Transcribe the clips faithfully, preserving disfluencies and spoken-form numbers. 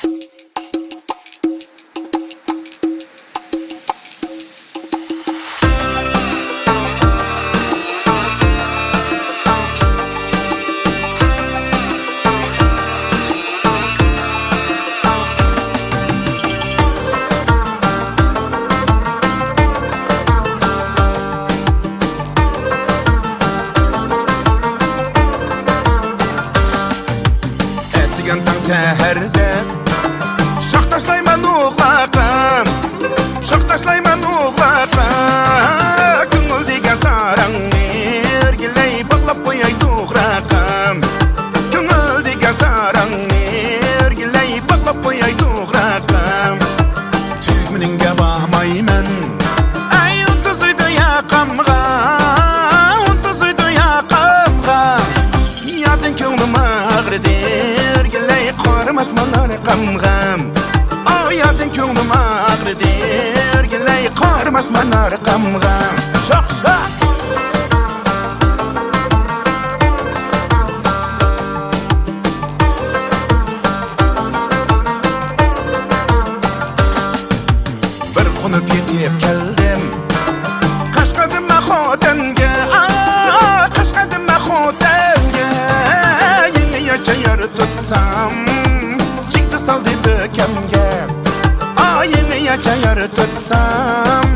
ئەتىگەن تاڭ سەھەردە شاخ تاشلايمەن ئوغلاققا، شاخ تاشلايمەن ئوغلاققا. كۆڭۈل دېگەن ساراڭنى ئۆرگىلەي باغلاپ قوياي توغراققا. كۆڭۈل دېگەن ساراڭنى ئۆرگىلەي باغلاپ قوياي توغراققا. تۈگمىنىڭگە بارمايمەن، ئەي ئۇنتۇزۇيدۇ ياقامغا، ئۇنتۇزۇيدۇ ياقامغا. ياردىن كۆڭلۈم ئاغرىدى، ئۆرگىلەي قارىماسمەن ئارقامغا. ئاۋۇ ياردىن كۆڭلۈم ئاغرىدى، ئۆرگىلەي قارىماسمەن ئارقامغا. شاخ، شاخ! بىر قونۇپ يېتىپ كەلدىم قەشقەردىن مەن خوتەنگە، ئا، قەشقەردىن مەن خوتەنگە. يېڭى ياچا يار تۇتسام، چىگدە سالدى بۆكەمگە. ئا، يېڭى ياچا يار تۇتسام،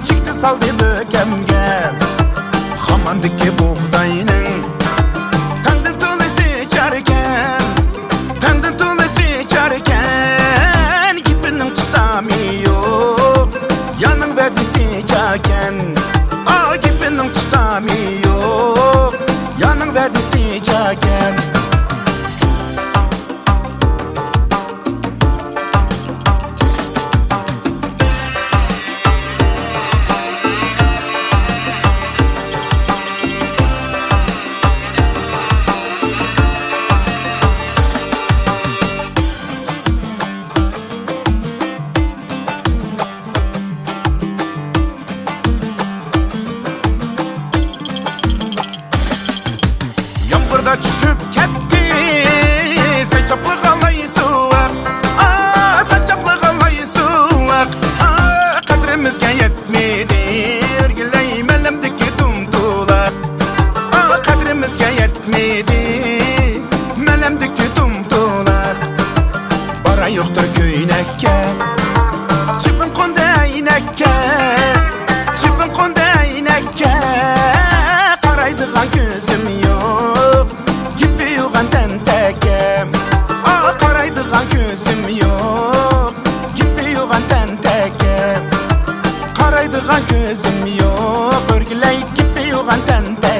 چىگدە سالدى بۆكەمگە. خاماندىكى بۇغداينىڭ تەڭدىن تولىسى چاركەن، تەڭدىن تولىسى چاركەن. گېپىنىڭ تۇتامى يوق، يارنىڭ ۋەدىسى چاركەن. ئا، گېپىنىڭ تۇتامى يوق، يارنىڭ ۋەدىسى چاركەن. يامغۇردا چۈشۈپ كەتتى ساي چاپلىغان لاي سۇۋاق. ئا، ساي چاپلىغان لاي سۇۋاق. ئا، قەدرىمىزگە يەتمىدى ئۆرگىلەي مەلەمدىكى تۇمتۇلاق. ئا، قەدرىمىزگە يەتمىدى مەلەمدىكى تۇمتۇلاق. بارايۇقتۇر كۆينەككە، چىۋىن قوندى ئەينەككە، چىۋىن قوندى ئەينەككە. قارايدىغان كۆزۈم يوق، گېپى يوغان تەنتەككە. ئا، قارايدىغان كۆزۈم يوق، گېپى يوغان تەنتەككە. قارايدىغان كۆزۈم يوق، ئۆرگىلەي گېپى يوغان تەنتەككە.